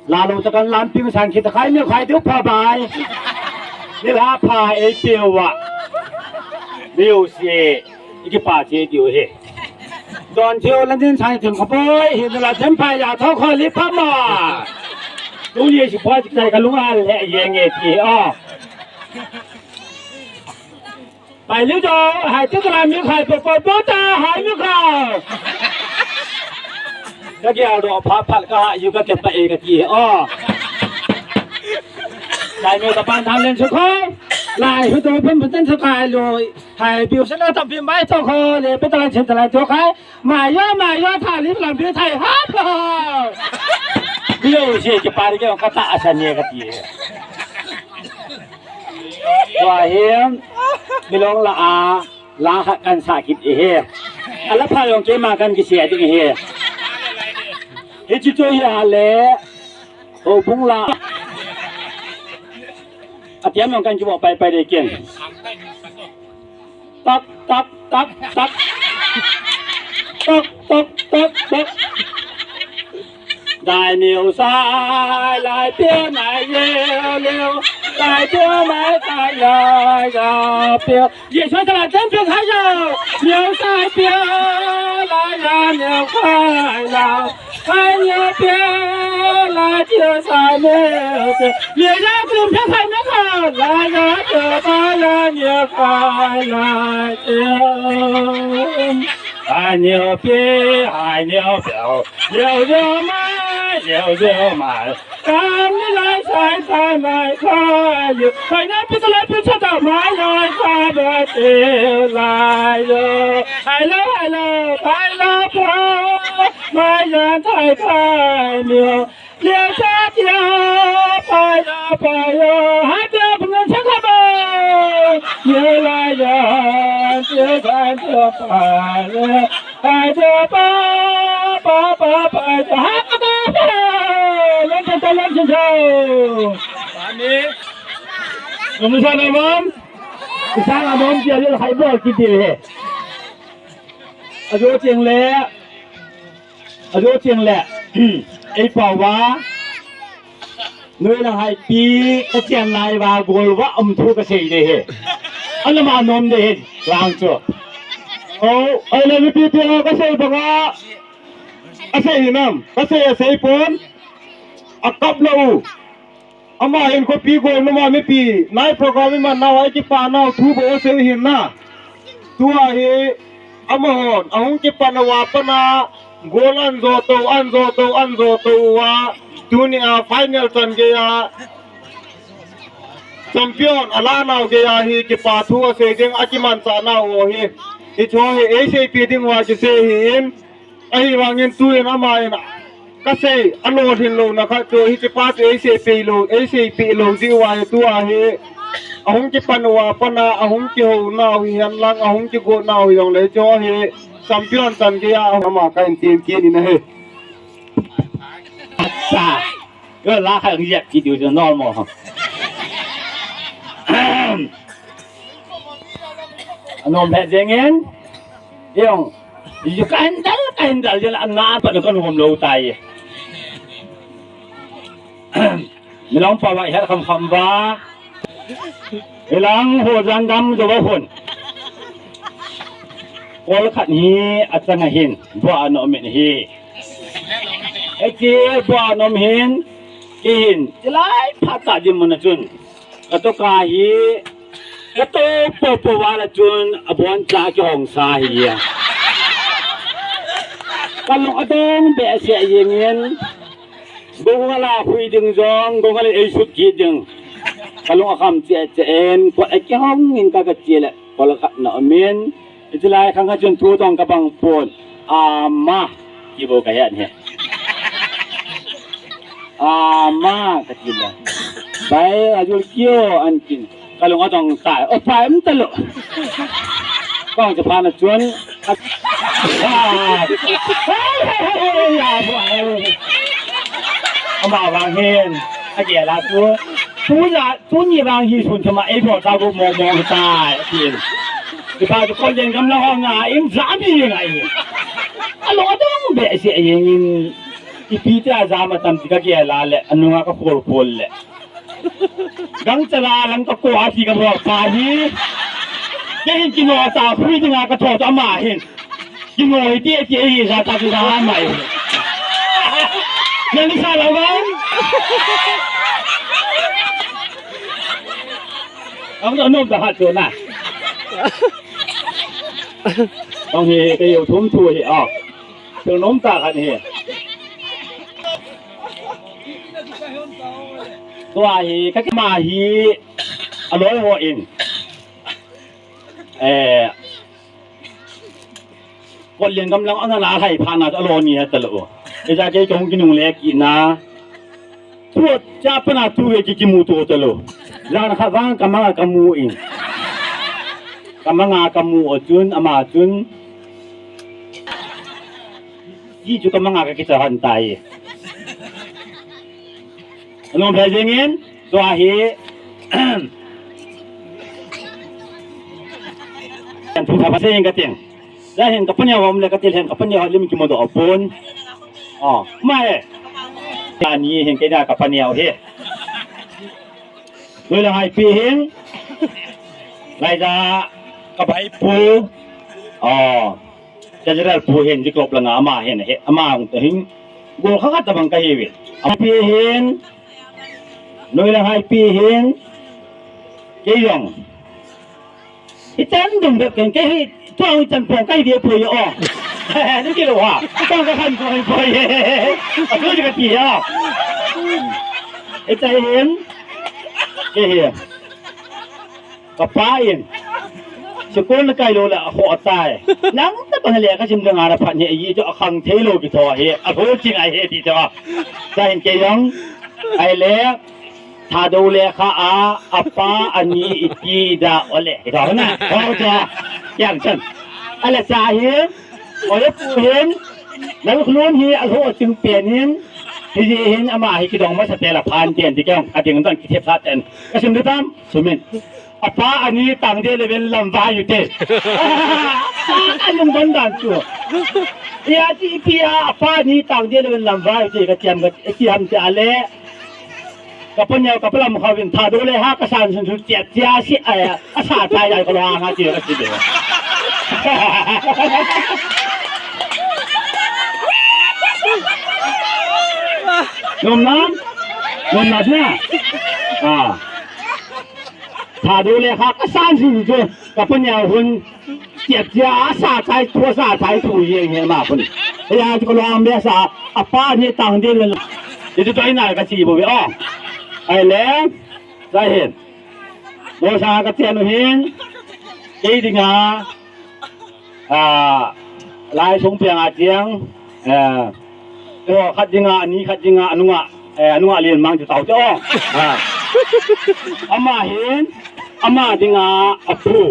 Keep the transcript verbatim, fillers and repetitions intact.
Lalo ta kan lam ping sang kita khai mi khai diu pha bai. Ni la pha ei piu wa. Diu si. Iki pa si diu he. Don thiu lan din sang tin kho boi. Hi la them pa ya tho kho li pha ma. Tu ye si pa ti kai ka lung al he ye nge ti o. Pai liu jo, hai tu kala mi khai po po po ta, hai mi khai. Ka kia ro pha pha ka ha yu ka ke pa e ka ti o. Lai mi ka pan tham len su khai. Lai hu to pun pun tan su khai lo. Hai piu sa na tam pin bai to kho le pe ta chen ta lai to khai. Ma yo ma yo tha li lam pi thai ha po. Piu si ke pa ri ke ka ta sa ni ka ti. Tua hi, milong la a, la khat kan sa kit i hi. A la pha jong keima kan kisia ding i hi. Hichi chu hi a le, o bung la. A tiam jong kan kibo pai pai de kin. Tak, tak, tak, tak. Tak, tak, tak, tak. Dai niu sai lai piu nai liu liu, lai piu nai sai lai ya piu. Ye sai sai lai piu sai ya, niu sai piu lai ya niu sai la, sai niu piu lai piu sai niu piu. Ye ya piu piu sai niu sai la ya piu ba la niu sai lai piu. Hai niu pi, hai niu piu, liu liu mai, liu liu mai. Kan ni lai sai sai mai kai liu. Hai niu pi sai lai pi sai ta mai lai sai ba ti lai liu. Hai lo, hai lo, hai lo pa, mai yan sai kai liu. Liu sa tia, pa ya, pa ya, ha tia, pa ya, sa ka ba. Liu la ya, tia, sa tia, pa ya, ha tia, pa, pa, pa, pa, ha ka ba, pa. Lan sa ta, lan sa ta. Amen. Kamusta naman? Isang anom tia, liu hai bol kiti he. Ajo cheng le. Ajo cheng le, ei pao va, noi lang hai pi, ka cheng lai va, gol va, um thu ka sei de he. Ana ma nom de he, lang chu. O, ai la mi pi pi ka sei banga, a sei nam, ka sei a sei pon, a kap la u. Ama hin khopi golnung a mipi, nai program iman nau a kipa nau thu bou asei hin na. Tua hi, amahon, ahung kipan uva pat a, gol an jo to, an jo to, an jo to uva, tuni a final chan gei a, champion, ala nau gei a hi kipa thu asei ding, akimanchah nau hi. Hicho hi, eiseipi ding uva kisei hi in, Ahivangin tuin ama in kasei, alolhin louna khat chu, hiche pa chu eisei peh lou, eisei peh lou jeh uva hi tua hi, ahung kipan uva pat a, ahung kihou nau hihen lang, ahung kigot nau hijongle, hiche hi champion chan gei a, ama ka in tin kin in ahi. Acha. Yo, la khat jep kit diu chu normal. Anom phet jeng in. Jong. Ju ka hin dal, ka hin dal jeng la na pa ka nom lou tai. Milong pa va het kham kham va. Hilang ho jan dam jo va hon. Kol khat hi achang ahin. Bua anom in hi. Eki bua anom hin, kihin, chilai phat ta din mun a chun. Ka to ka hi, ka to po po vala chun, abon cha kihong sa hi a. Ka lung adong behseh jeng in, gong ala hui ding jong, gong ala ei sut kit ding. Ka lung akham cheh cheh in, ko e kihong in ka ka che le, ko la khat na amin, Hiche lai khang a chun thu dong ka bang pon. Ama. Ki bou ka het hi. Ama ka ti le. Bai a jul kio an tin. Ka lung a dong tai. O pai um ta lo. Kong cha pha na chun. A, a. Ama vang hin. A ke la tu. Tu la Tuni vang hi sun thema ei bol ta go mo mo tai, tin. Ipa tu kon den gam la ho nga in jam hi ngai. Alo dong behseh jeng in. Ipi tia jam atam ti kagel a le, anunga kakhol khol le. Gangchal a lang kakou a ti kabol pa hi. Kei hin kino ta khui dinga katho ta ama hin. Kino hi ti ti hi ja ta ti da ama hi. Nang sa la ba? Ang no no da ha chu na. Tong hi kei u thum thu hi a. Thil nom tah khat hi. Tua hi, ka kima hi, aloi ho in. Eh, Kotlian gamlang ana la hai pha na aloi ni ha ta lo. Ija kei kong kinung le ki na. Tua, cha pa na tu ve ki kimu tu ta lo. Jan kha vang ka manga kamu in. Ka manga kamu o chun, ama chun. Ji chu ka manga ka kicha han tai. Anom phai jeng in, tua hi. An thu tha pa se ka ting. Lai hin ka paneo om le ka til hin ka paneo lim ki mo do pon. Oh, ma he. Ani hin kei na ka paneo he. Noi la hai pi hin. Lai da ka bai pu. Oh. Ka jira pu hin di klop la nga ama hin he ama hung ta hin. Gol kha kha ta bang ka hi ve. Ama pi hin. Noi la hai pi hin. Kei jong. I chan dum bep ken kei hi, tua i chan phong kei ve poi o. Ni kilo ha. Phong ka khan phong poi. A tu ka ti ha. I chan hin. Kei hi. Ka pa in. Sikul na kai lo la ho tai. Nang ta bang le ka sim dang ara phat ni i jo khang thei lo ki tho hi. A ho ching ai he ti tho. Sa hin kei jong. Ai le. Thadou lekha a, apa ani iti da ole. Ito na. Ho jo. Yang chan. Ale sa hi. Ole pu hin. Lal khulun hi alho ching pen hin. Hi ji hin ama hi kidong masa te la phan ten ti kang. Ading don ki thep sa ten. Ka sim du tam. Sumin. Apa ani tang de le ven lam vai u te. Anung ban dan chu. Ya ti pi a apa ani tang de le ven lam vai u te ka tiam ka tiam te ale. Ka paneo ka palam kha vin Thadou lekha ka san sun sun chia chia si a, a sa tai ai ka lo ha ti ka si de. Nom nam? Nom na na? Ah. Thadou lekha ka san sun chu ka paneo hun chia chia a sa tai thu sa tai thu ye nge ma hun. Ya chu ka lo am be sa apa ani tang de le. Itu tai na ka si bo be o. Ai le. Sa hin. Mo sa ka tian u hin. Kei dinga. A, lai sung piang a tiang. Eh, to khat dinga, ni khat dinga, anunga, eh, anunga lien mang chu tau te o. A. Ama hin, ama dinga, apu.